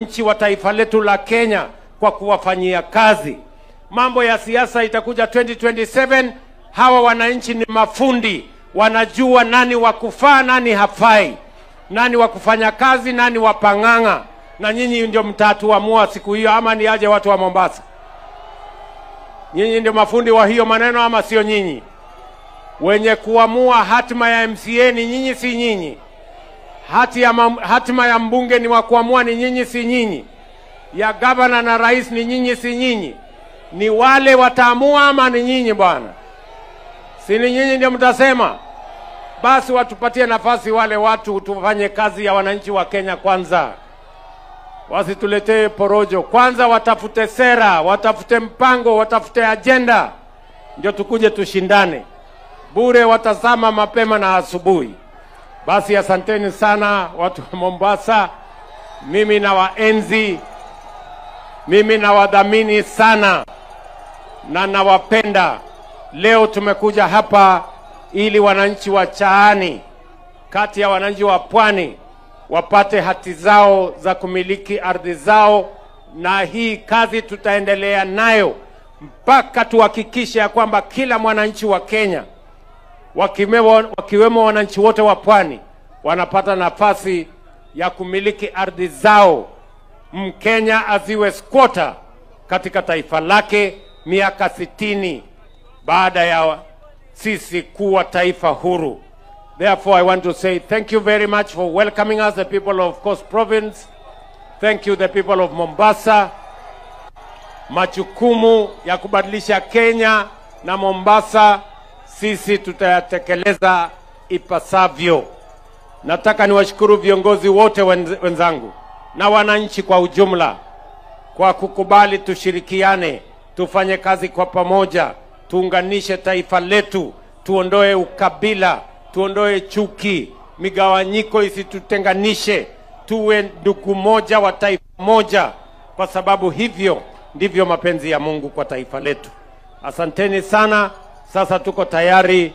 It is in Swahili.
Wananchi wa taifa letu la Kenya kwa kuwafanyia kazi. Mambo ya siasa itakuja 2027. Hawa wananchi ni mafundi, wanajua nani wa kufaa, nani hafai, nani wa kufanya kazi, nani wa pang'ang'a. Na nyinyi ndio mtatuamua siku hiyo, ama ni aje watu wa Mombasa? Nyinyi ndio mafundi wa hiyo maneno, ama sio nyinyi? Wenye kuamua hatima ya MCA ni nyinyi, si nyinyi? Hatima ya mbunge ni wa kuamua ni nyinyi, si nyinyi? Ya gavana na rais ni nyinyi, si nyinyi? Ni wale wataamua ama ni nyinyi bwana? Si ni nyinyi ndio mtasema? Basi watupatie nafasi wale watu tufanye kazi ya wananchi wa Kenya kwanza. Wasituletee porojo. Kwanza watafute sera, watafute mpango, watafute agenda, ndio tukuje tushindane. Bure watazama mapema na asubuhi. Basi asanteni sana watu wa Mombasa. Mimi nawaenzi, mimi nawadhamini sana na nawapenda. Leo tumekuja hapa ili wananchi wa Chaani, kati ya wananchi wa Pwani, wapate hati zao za kumiliki ardhi zao, na hii kazi tutaendelea nayo mpaka tuhakikishe ya kwamba kila mwananchi wa Kenya, wakiwemo wananchi wote wa Pwani, wanapata nafasi ya kumiliki ardhi zao. Mkenya asiwe squatter katika taifa lake miaka 60 baada ya sisi kuwa taifa huru. Therefore, I want to say thank you very much for welcoming us, the people of Coast Province. Thank you, the people of Mombasa. Majukumu ya kubadilisha Kenya na Mombasa sisi tutayatekeleza ipasavyo. Nataka niwashukuru viongozi wote wenzangu na wananchi kwa ujumla kwa kukubali tushirikiane, tufanye kazi kwa pamoja, tuunganishe taifa letu, tuondoe ukabila, tuondoe chuki, migawanyiko isitutenganishe, tuwe ndugu moja wa taifa moja, kwa sababu hivyo ndivyo mapenzi ya Mungu kwa taifa letu. Asanteni sana. Sasa tuko tayari